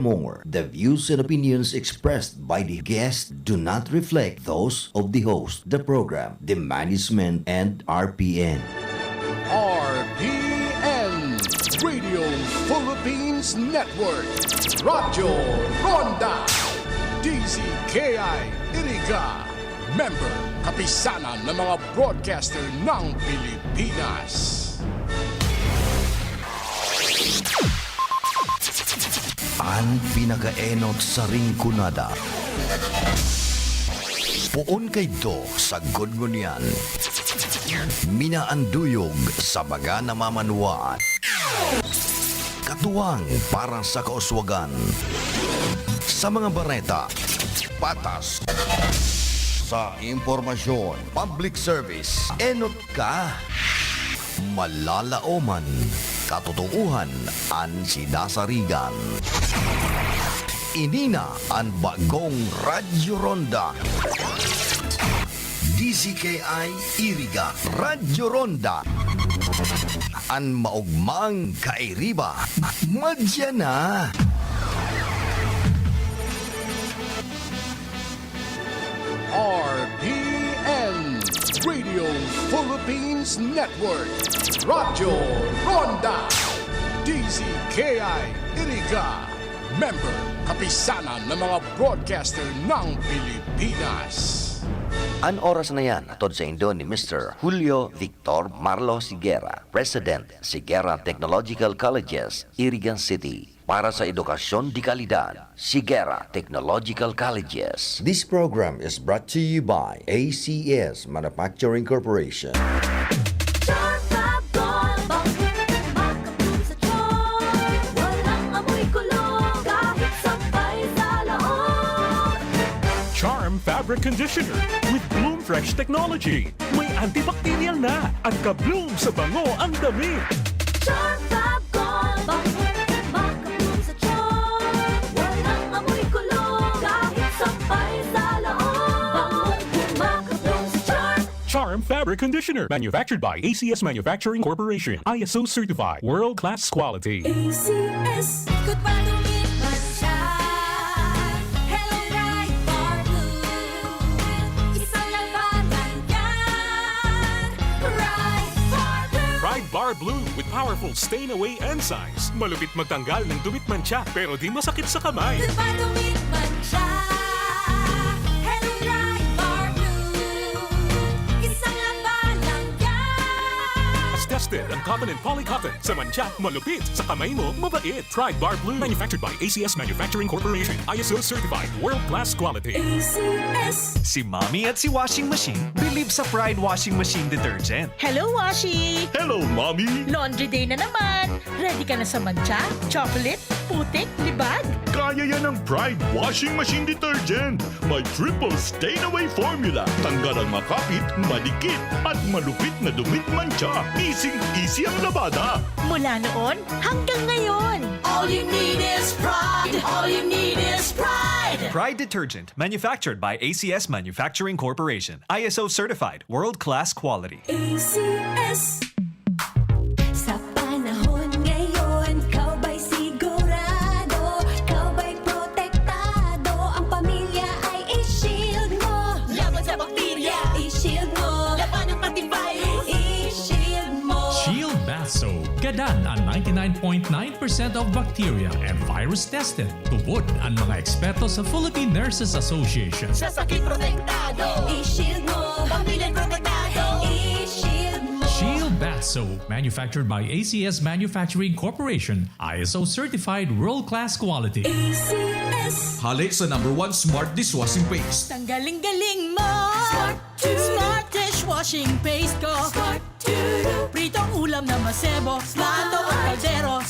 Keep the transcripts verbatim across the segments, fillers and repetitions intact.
More. The views and opinions expressed by the guest do not reflect those of the host, the program, the management, and R P N. R P N, Radio Philippines Network, Radyo Ronda, D Z K I Iriga, member, Kapisanan ng mga Broadcaster ng Pilipinas. An pinakaenot sa Rinconada. Poon kaidto sagkod ngunyan. Minaanduyog sa baga na mamanwaan. Katuwang para sa kauswagan. Sa mga bareta, patas. Sa impormasyon, public service, enot ka. Malalaoman, katotoohan an sinasarigan. Ini na an bagong Radyo Ronda. D Z K I Iriga, Radyo Ronda. An maogmang kairiba, madya na. R P N, Radio Philippines Network, Radyo Ronda, D Z K I Iriga, member, Kapisanan ng mga Broadcaster ng Pilipinas. An oras na yan, hatod saindo ni Mister Julio Victor Marlo Sigera, President, Sigera Technological Colleges, Iriga City. Para sa edukasyon de kalidad, Sigera Technological Colleges. This program is brought to you by A C S Manufacturing Corporation. Sharp Fab Gold, bangkong makabloom sa tiyan. Walang amoy kulog, kahit sampay sa laog. Charm Fabric Conditioner with Bloom Fresh Technology. May antibacterial na at ka-bloom sa bango ang damit. Sharp Fab Gold, bangkong makabloom sa tiyan. Walang amoy kulog, kahit sampay sa laog. Bangkong makabloom sa tiyan. Charm Fabric Conditioner, manufactured by A C S Manufacturing Corporation, I S O certified, world class quality. A C S. Ikot pa, dumit, mansya. Hello, Pride Bar Blue. Isang labanan yan. Pride Bar Blue. Pride Bar Blue with powerful stain away enzymes. Malupit magtanggal ng dumit, mantsa, pero di masakit sa kamay. Ikot pa, dumit, mansya. Hello, Pride Bar Blue. Isang labanan yan. Tested ang cotton and poly cotton. Sa mantsa, malupit. Sa kamay mo, mabait. Pride Bar Blue. Manufactured by A C S Manufacturing Corporation. I S O certified. World class quality. A C S. Si Mommy at si Washing Machine bilib sa Pride Washing Machine Detergent. Hello, Washi! Hello, Mommy! Laundry day na naman! Ready ka na sa mantsa, chocolate, putik, libag? Kaya yan ng Pride Washing Machine Detergent. May triple stain away formula. Tanggal ang makapit, madikit, at malupit na dumit, mantsa. Easy-easy ang labada. Mula noon hanggang ngayon. All you need is pride. All you need is pride. Pride Detergent, manufactured by A C S Manufacturing Corporation. I S O certified, world-class quality. A C S. Sa panahon ngayon, ikaw ba'y sigurado? Ikaw ba'y protektado? Ang pamilya ay i-shield mo. Laban sa bakterya, i-shield mo. Labanan pati virus, i-shield mo. Shield Bath Soap. Gadan an ninety-nine point nine percent of bacteria and virus tested. Tubod an mga eksperto sa Philippine Nurses Association. Sa sakit protektado, i-shield mo. Pamilya protektado, i-shield mo. Shield Bath Soap, manufactured by A C S Manufacturing Corporation, I S O certified world-class quality. A C S. Hale sa number one smart dishwashing paste. Tanggaling-galing mo! Smart to. Smart dishwashing paste ko! Smart to. Pritong ulam na masebo, plato at kaldero.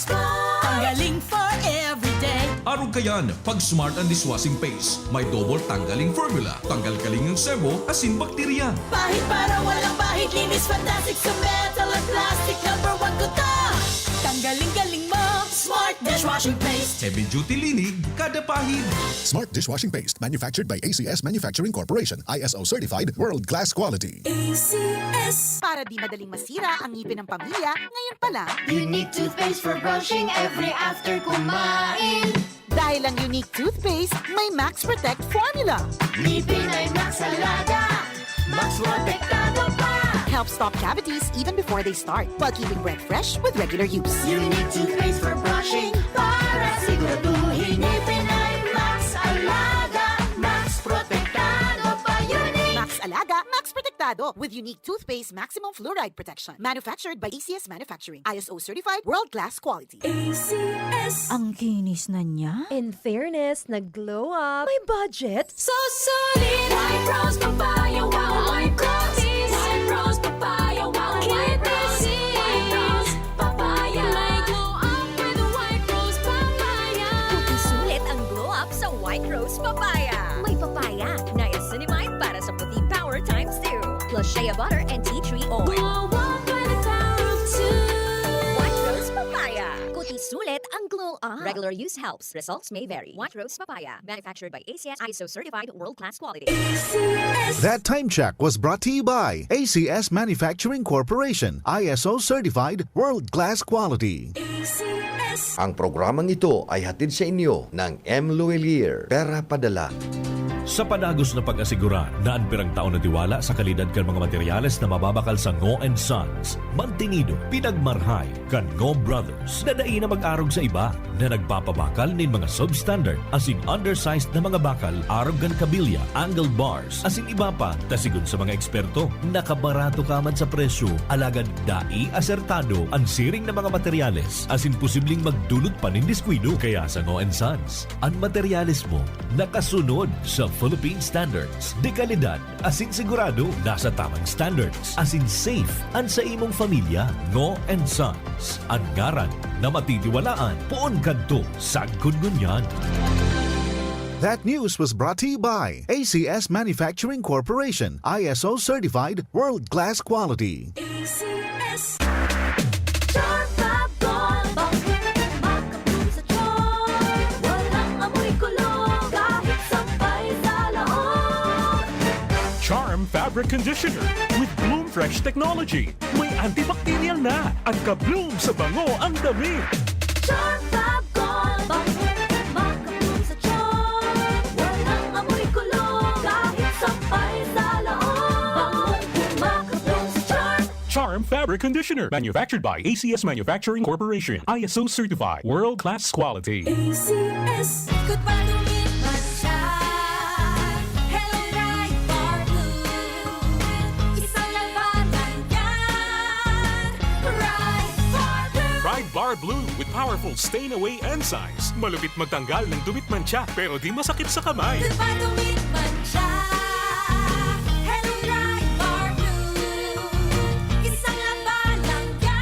Tanggaling for everyday. Arog kayan, pag smart ang dishwashing paste. May double tanggaling formula. Tanggal kaling ang sebo, asin bakterya. Pahid para walang pahid, linis fantastic sa metal at plastic. Number one ko to. Tanggaling-galing mo. Smart dishwashing paste. Heavy duty linig, kada pahid. Smart dishwashing paste, manufactured by A C S Manufacturing Corporation, I S O certified, world class quality. A C S. Para di madaling masira ang ngipin ng pamilya, ngayon pa lang. Unique toothpaste for brushing every after kumain. Ay lang Unique Toothpaste, may Max Protect Formula. Ngipin ay Max Alaga, Max Protektado pa. Help stop cavities even before they start, while keeping breath fresh with regular use. Unique Toothpaste for brushing, para siguraduhin ngipin ay Max Alaga, Max Protektado pa. Unique Max Alaga, Max Protektado, with Unique Toothpaste Maximum Fluoride Protection. Manufactured by A C S Manufacturing. I S O certified, world-class quality. A C S. Ang kinis na niya. In fairness, nag-glow up. May budget? So solid! White Rose Papaya, wow, White Rose! White Rose Papaya, wow, White Rose! White Rose Papaya! May glow up with White Rose Papaya! Puti sulit ang glow up sa White Rose Papaya. May papaya, niacinamide para sa puti power times two. Plus shea butter and tea tree oil. Glow up by the power of two. White Rose Papaya. Puti sulit ang glow up. Regular use helps. Results may vary. White Rose Papaya. Manufactured by A C S, I S O certified, world-class quality. A C S. That time check was brought to you by A C S Manufacturing Corporation, I S O certified, world-class quality. A C S. Ang programang ito ay hatid sa inyo ng M Luwilier, Pera Padala. Sa padagos na pag-asigurar na an pirang taon na tiwala sa kalidad kan mga materyales na mababakal sa Ngo and Sons, mantinido, pinagmarhay kan Ngo Brothers na dai na mag-arog sa iba na nagpapabakal nin mga substandard asin undersized na mga bakal arog kan kabilya, angle bars, asin iba pa, ta sigon sa mga eksperto, nakabarato ka man sa presyo, alagad dai asertado an siring na mga materyales asin posibleng magdulot pa nin diskuido. Kaya sa Ngo and Sons, an materyales mo nakasunod sa Philippine standards de kalidad asin sigurado nasa tamang standards asin safe an sa imong pamilya. Ngo and Sons, an ngaran na matitiwalaan poon kadto sagkod ngunyan. That news was brought to you by A C S Manufacturing Corporation, I S O certified, world-class quality. A C S. Charm Fab Gold, bangkit makabloom sa charm. Walang amoy kulog, kahit sampay sa laog. Charm Fabric Conditioner with Bloom Fresh Technology. May antibacterial na at ka-bloom sa bango ang damit. Charm Fab Gold, bangkit makabloom sa charm. Walang amoy kulog, kahit sampay sa laog. Bangong makabloom sa charm. Charm Fabric Conditioner, manufactured by A C S Manufacturing Corporation, I S O certified, world-class quality. A C S. Good pa tumit man siya. Hello, Pride Bar Blue. Isang labanan yan. Pride Bar Blue. Pride Bar Blue with powerful stain away enzymes. Malupit magtanggal ng dumi't mantsa, pero di masakit sa kamay. Good pa tumit man siya. Hello, Pride Bar Blue. Isang labanan yan.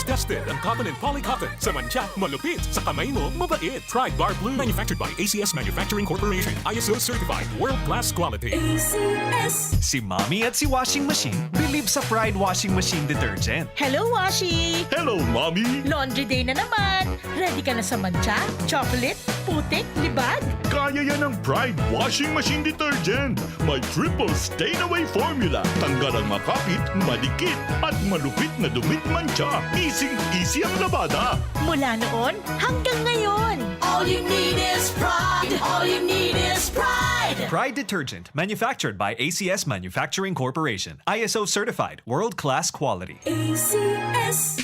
Tested ang cotton and poly cotton. Sa mantsa, malupit. Sa kamay mo, mabait. Pride Bar Blue. Manufactured by A C S Manufacturing Corporation. I S O certified. World class quality. A C S. Si Mommy at si Washing Machine believe sa Pride Washing Machine Detergent. Hello, Washi! Hello, Mommy! Laundry day na naman! Ready ka na sa mantsa, chocolate, putik, libag? Kaya yan ng Pride Washing Machine Detergent. May triple stain away formula. Tanggal ang makapit, madikit, at malupit na dumi't mantsa. Easy-easy ang labada. Mula noon hanggang ngayon. All you need is Pride. All you need is Pride. Pride Detergent, manufactured by A C S Manufacturing Corporation. I S O certified, world-class quality. A C S.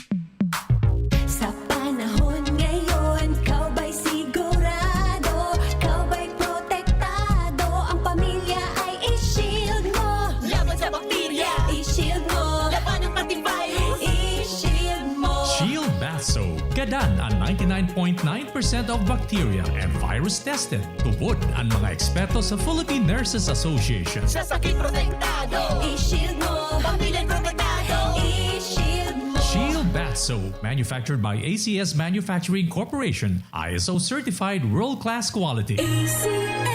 Sa panahon ngayon, ikaw ba'y sigurado? Ikaw ba'y protektado? Ang pamilya ay i-shield mo. Laban sa bakterya, i-shield mo. Labanan pati virus, i-shield mo. Shield Bath Soap. Gadan an ninety-nine point nine percent of bacteria and virus tested. Tubod an mga eksperto sa Philippine Nurses Association. Sa sakit protektado, i-shield mo. Pamilya protektado, i-shield mo. Shield Bath Soap, manufactured by A C S Manufacturing Corporation, I S O certified, world-class quality. A C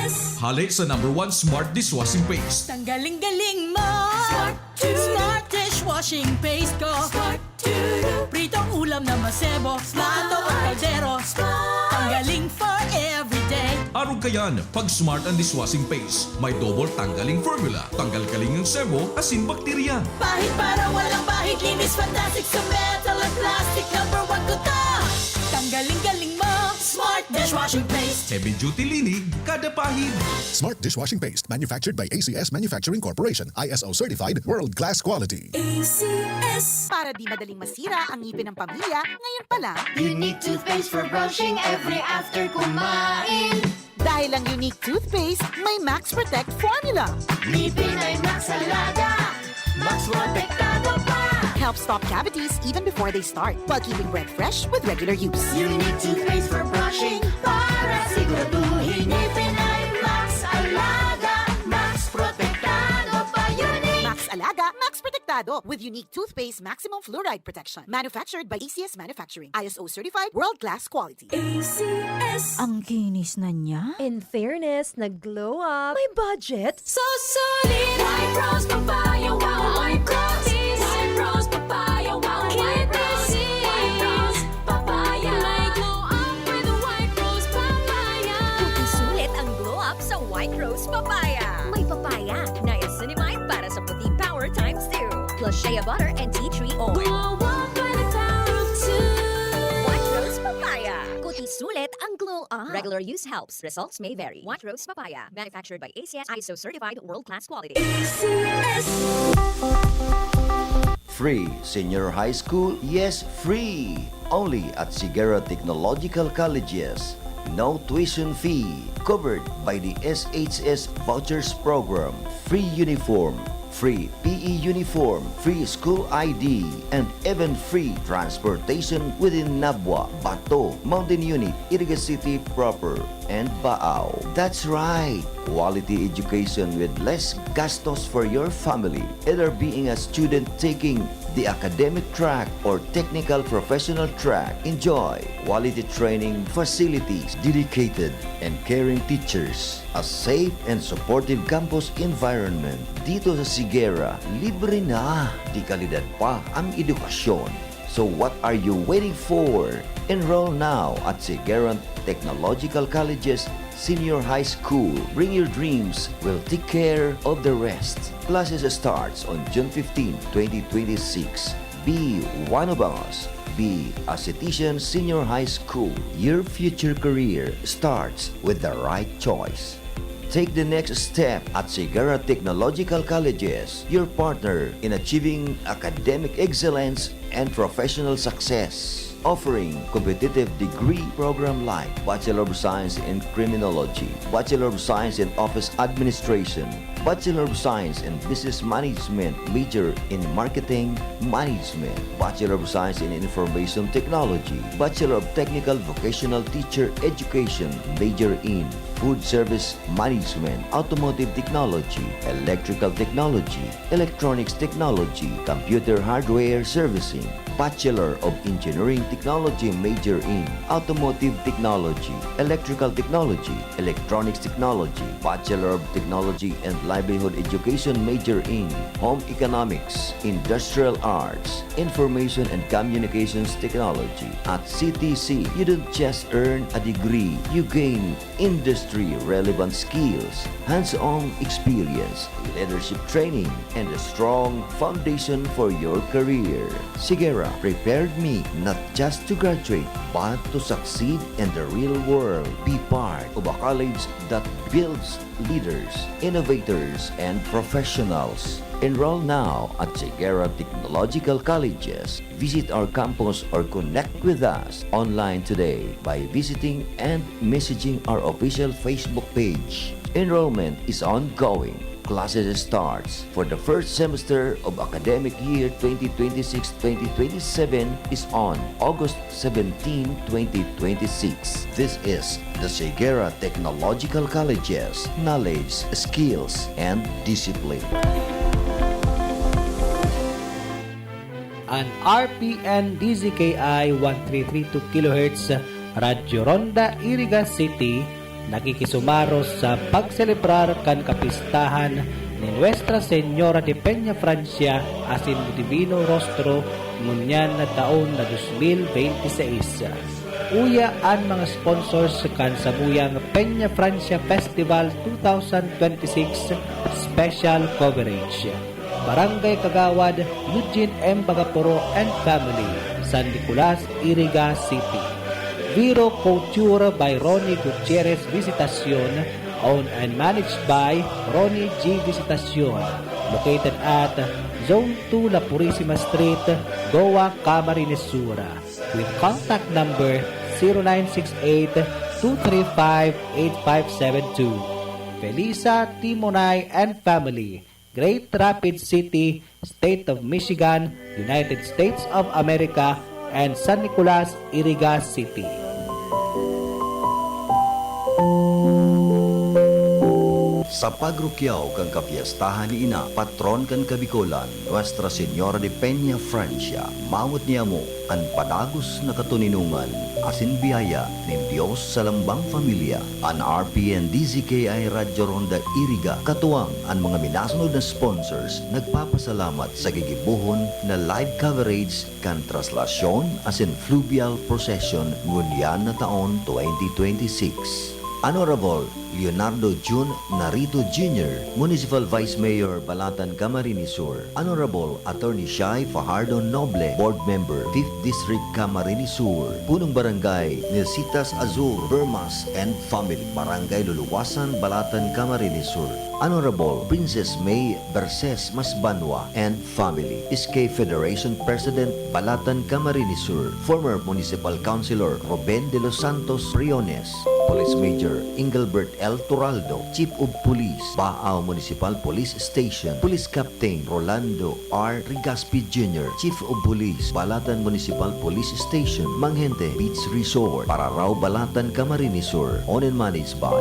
S. Hale sa number one smart dishwashing paste. Tanggaling-galing mo. Smart to. Smart dishwashing paste ko. Smart to. Pritong ulam na masebo. Plato o kaldero. Smart. Tanggaling for everyday. Arog kayan, pag Smart ang dishwashing paste. May double tanggaling formula. Tanggal kaling ang sebo, asin bakterya. Pahid para walang bahid. Linis fantastic sa metal at plastic. Number one ko to. Tanggaling-galing mo. Smart dishwashing paste. Heavy duty linig kada pahid. Smart dishwashing paste manufactured by A C S Manufacturing Corporation, I S O certified, world class quality. A C S. Para di madaling masira ang ngipin ng pamilya, ngayon pa lang. Unique toothpaste for brushing every after kumain. Dahil ang Unique Toothpaste may Max Protect Formula. Ngipin ay Max Alaga. Max Protektado pa. Helps stop cavities even before they start, while keeping breath fresh with regular use. Unique toothpaste for brushing para siguraduhin ngipin ay Max Alaga. Max Protektado pa. Unique. Max Alaga, Max Protektado with Unique Toothpaste Maximum Fluoride Protection. Manufactured by A C S Manufacturing. I S O certified, world class quality. A C S. Ang kinis na niya. In fairness, nag-glow up. May budget. So solid. White Rose Papaya, wow, White Rose. White Rose Papaya, wow, White Rose. White Rose Papaya. May glow up with White Rose Papaya. Sulit ang glow up sa White Rose Papaya. May papaya, niacinamide para sa puti power times two. Plus shea butter and tea tree oil. Glow up by the power of two. White Rose Papaya. Kuti sulit ang glow up. Regular use helps. Results may vary. White Rose Papaya. Manufactured by A C S I S O certified world class quality. A C S. Free Senior High School? Yes, free! Only at Sigera Technological Colleges. No tuition fee. Covered by the S H S Vouchers Program. Free uniform. Free P E uniform. Free school I D. And even free transportation within Nabua, Bato, Mountain Unit, Iriga City Proper, and Baao. That's right! Quality education with less gastos for your family. Either being a student taking the academic track or technical professional track, enjoy quality training facilities, dedicated and caring teachers, a safe and supportive campus environment. Dito sa Sigera, libre na, de kalidad pa ang edukasyon. So what are you waiting for? Enroll now at Sigera Technological College's Senior High School. Bring your dreams. We'll take care of the rest. Classes starts on June fifteen, twenty twenty-six. Be one of us. Be a Citizen Senior High School. Your future career starts with the right choice. Take the next step at Sigera Technological Colleges, your partner in achieving academic excellence and professional success. Offering competitive degree program like Bachelor of Science in Criminology, Bachelor of Science in Office Administration, Bachelor of Science in Business Management, major in Marketing Management, Bachelor of Science in Information Technology, Bachelor of Technical Vocational Teacher Education, major in Food Service Management, Automotive Technology, Electrical Technology, Electronics Technology, Computer Hardware Servicing, Bachelor of Engineering Technology, major in Automotive Technology, Electrical Technology, Electronics Technology, Bachelor of Technology and Livelihood Education, major in Home Economics, Industrial Arts, Information and Communications Technology. At C T C, you don't just earn a degree, you gain industry-relevant skills, hands-on experience, leadership training, and a strong foundation for your career. Sigera prepared me not just to graduate, but to succeed in the real world. Be part of a college that builds leaders, innovators, and professionals. Enroll now at Sigera Technological Colleges. Visit our campus or connect with us online today by visiting and messaging our official Facebook page. Enrollment is ongoing. Classes starts for the first semester of academic year twenty twenty-six twenty twenty-seven is on August seventeen, twenty twenty-six. This is the Sigera Technological Colleges, knowledge, skills, and discipline. An R P N D Z K I one three three two kilohertz Radyo Ronda, Iriga City, nakikisumaros sa pagselebrar kan kapistahan ni Nuestra Señora de Peña Francia asin Divino Rostro ngunyan na taon na dos mil bente seis. Uya an mga sponsors kan samuyang Peña Francia Festival two thousand twenty-six Special Coverage. Barangay Kagawad, Eugene M. Bagaporo and family, San Nicolas, Iriga City. Piro Couture by Ronnie Gutierrez Visitacion, owned and managed by Ronnie G Visitacion, located at Zone two La Purisima Street, Goa, Camarines Sur, with contact number zero nine six eight two three five eight five seven two. Felisa Timonay and family, Great Rapids City, State of Michigan, United States of America, and San Nicolas, Iriga City. Sa pagrukyaw kan kapyestahan ni Ina, patron kan Kabikolan, Nuestra Señora de Peña Francia, mawot niamo an padagos na katoninongan asin biyaya nin Dios sa lambang pamilya. An R P N D Z K I Radyo Ronda Iriga, katuwang an mga minasunod na sponsors, nagpapasalamat sa gigibohon na live coverage kan traslasyon asin fluvial procession ngunyan na taon twenty twenty-six. Honorable Leonardo Jun Narito Junior, Municipal Vice Mayor, Balatan, Camarines Sur. Honorable Attorney Shai Fajardo Noble, Board Member, Fifth District, Camarines Sur. Punong Barangay Nilsitas Azur Vermas and family, Barangay Luluwasan, Balatan, Camarines Sur. Honorable Princess May Berses Masbanwa and family, S K Federation President, Balatan, Camarines Sur, former Municipal Councilor Ruben de los Santos Briones, Police Major Engelbert L Turaldo, Chief of Police, Baao Municipal Police Station, Police Captain Rolando R Rigaspi Junior, Chief of Police, Balatan Municipal Police Station, Manghente Beach Resort, Pararao, Balatan, Camarines Sur, owned and managed by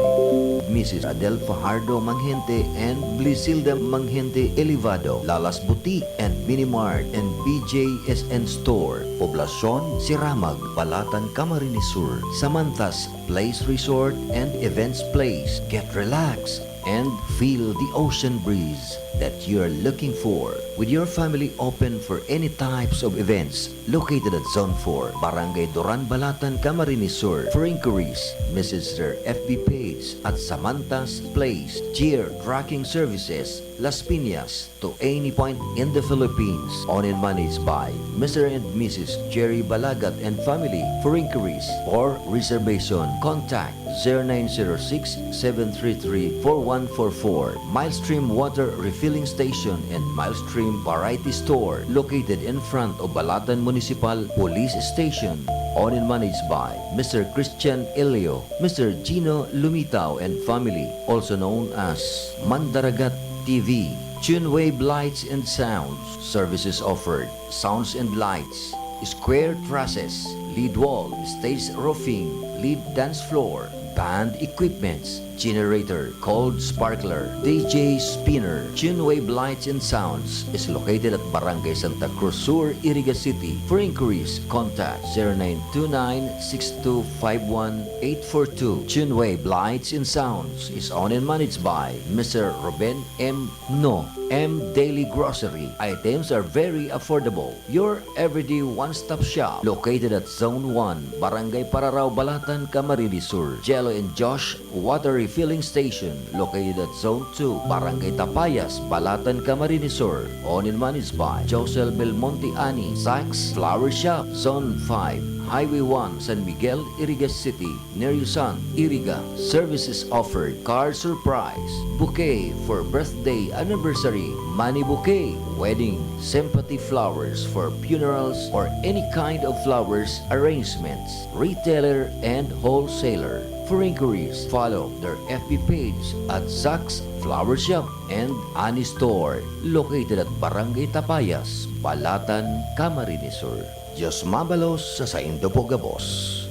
Missus Adel Fajardo Manghente and Blisilda Manghente Elevado, Lalas Boutique and Mini Mart and B J S N Store, Poblacion Siramag, Balatan, Camarines Sur, Samantas Place Resort and Events Place. Get relaxed and feel the ocean breeze that you're looking for. With your family open for any types of events, located at Zone four, Barangay Duran, Balatan, Camarines Sur. For inquiries, message their F B page at Samantas Place, Gear Trucking Services, Las Piñas, to any point in the Philippines. Owned and managed by Mister and Missus Jerry Balagat and family. For inquiries or reservation, contact zero nine zero six, seven three three, four one four four. Milestream Water Refilling Station and Milestream Variety Store, located in front of Balatan Municipal Police Station. Owned and managed by Mister Christian Elio, Mister Gino Lumitao and family, also known as Mandaragat T V. Tunewave Lights and Sounds, services offered, sounds and lights, square trusses, lead wall, stage roofing, lead dance floor, band equipments, generator, cold sparkler, D J spinner. Tunewave Lights and Sounds is located at Barangay Santa Cruz Sur, Iriga City. For inquiries, contact zero nine two nine six two five one eight four two. Tunewave Lights and Sounds is owned and managed by Mister Ruben M No M Daily Grocery. Items are very affordable. Your everyday one-stop shop, located at Zone one, Barangay Pararao, Balatan, Camarines Sur. Jello and Josh Water Refilling Station, located at Zone two, Barangay Tapayas, Balatan, Camarines Sur. Owned and managed by Josel Belmonte Ani, Saks Flower Shop, Zone five, Highway one, San Miguel, Iriga City. Nerilsan, Iriga. Services offered: card surprise, bouquet for birthday, anniversary, money bouquet, wedding, sympathy flowers for funerals or any kind of flowers arrangements. Retailer and wholesaler. For inquiries, follow their F B page at Saks Flower Shop and Ani Store, located at Barangay Tapayas, Balatan, Camarines Sur. Dios mabalos sa saindo po gabos.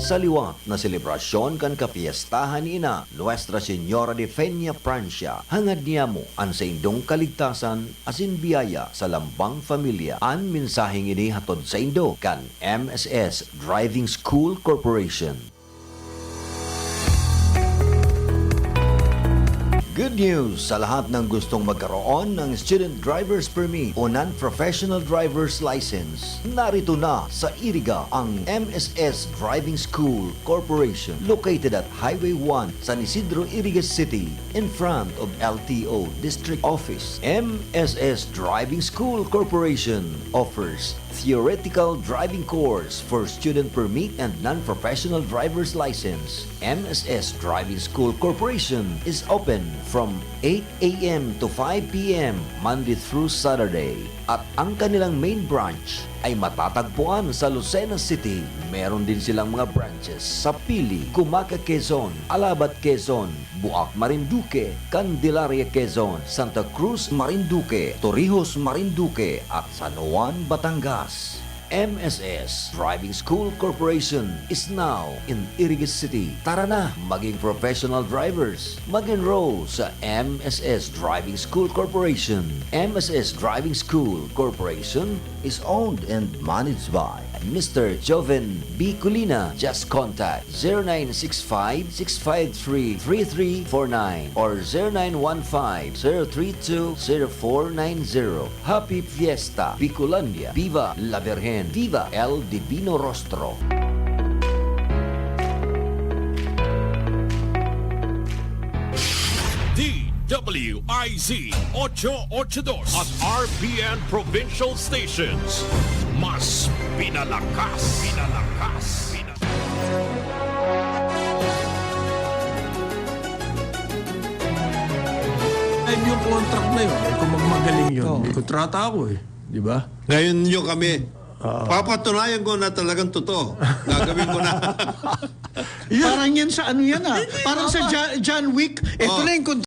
Sa liwat na selebrasyon kan kapiyestahan ni Ina, Nuestra Señora de Peña Francia, hangad niyamo an saindong kaligtasan asin biyaya sa lambang pamilya. An mensaheng ini hatod saindo kan M S S Driving School Corporation. Good news sa lahat ng gustong magkaroon ng Student Driver's Permit o Non-Professional Driver's License. Narito na sa Iriga ang M S S Driving School Corporation, located at Highway one, San Isidro, Iriga City, in front of L T O District Office. M S S Driving School Corporation offers theoretical driving course for student permit and non-professional driver's license. M S S Driving School Corporation is open from eight a m to five p m, Monday through Saturday. At ang kanilang main branch ay matatagpuan sa Lucena City. Meron din silang mga branches sa Pili, Cumaca, Quezon, Alabat, Quezon, Buac, Marinduque, Candelaria, Quezon, Santa Cruz, Marinduque, Torrijos, Marinduque, at San Juan, Batangas. M S S Driving School Corporation is now in Iriga City. Tara na, maging professional drivers. Mag-enroll sa M S S Driving School Corporation. M S S Driving School Corporation is owned and managed by Mister Joven B. Colina. Just contact zero nine six five, six five three, three three four nine or zero nine one five, zero three two, zero four nine zero. Happy Fiesta, Bicolandia! Viva la Virgen! Viva El Divino Rostro! D W I Z ocho ocho dos at R P N Provincial Stations. Mas pinalakas, pinalakas, pinalakas. Ay, yung contract na yun, eh, kung magmagaling yun, may kontrata ako eh. Di ba? Ngayon nyo kami, papatunayan ko na talagang totoo. Gagawin ko na. Parang yan sa ano yan ah. Parang sa John, John Wick. Ito Oh. na yung